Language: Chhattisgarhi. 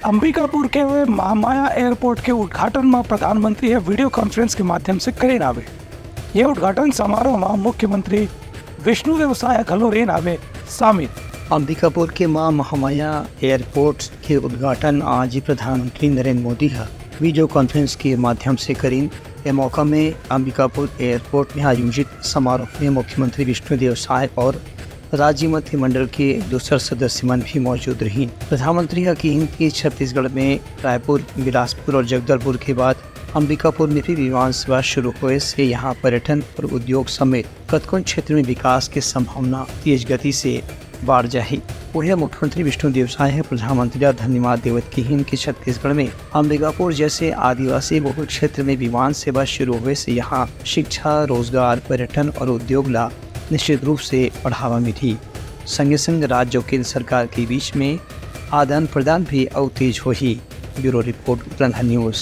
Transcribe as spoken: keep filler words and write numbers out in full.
अंबिकापुर के महामाया एयरपोर्ट के उद्घाटन म प्रधानमंत्री ह वीडियो कॉन्फ्रेंस के माध्यम से करेन हावे। ये उद्घाटन समारोह म मुख्यमंत्री विष्णुदेव साय घलो रेन हावे शामिल। अंबिकापुर के मां महामाया एयरपोर्ट के उद्घाटन आज प्रधानमंत्री नरेंद्र मोदी ह वीडियो कॉन्फ्रेंस के माध्यम से करीन। ए मौका में अंबिकापुर एयरपोर्ट में आयोजित समारोह में मुख्यमंत्री विष्णुदेव साय और राज्य मंत्रिमंडल के दूसर सदस्य मन भी मौजूद रहिन। प्रधानमंत्री ह किहिन कि छत्तीसगढ़ में रायपुर, बिलासपुर और जगदलपुर के बाद अंबिकापुर में भी विमान सेवा शुरू होए से यहाँ पर्यटन और उद्योग समेत कतकोन क्षेत्र में विकास के संभावना तेज गति से बाढ़ जाही। उहे मुख्यमंत्री विष्णुदेव साय ह प्रधानमंत्री ला धन्यवाद देवत किहिन कि छत्तीसगढ़ में अंबिकापुर जैसे आदिवासी बहुल क्षेत्र में विमान सेवा शुरू होए से यहाँ शिक्षा, रोजगार, पर्यटन और उद्योग ला निश्चित रूप से बढ़ावा मिलही। संगे संग राज्य और केंद्र सरकार के बीच में आदान प्रदान भी अउ तेज होही। ब्यूरो रिपोर्ट, प्रधान न्यूज।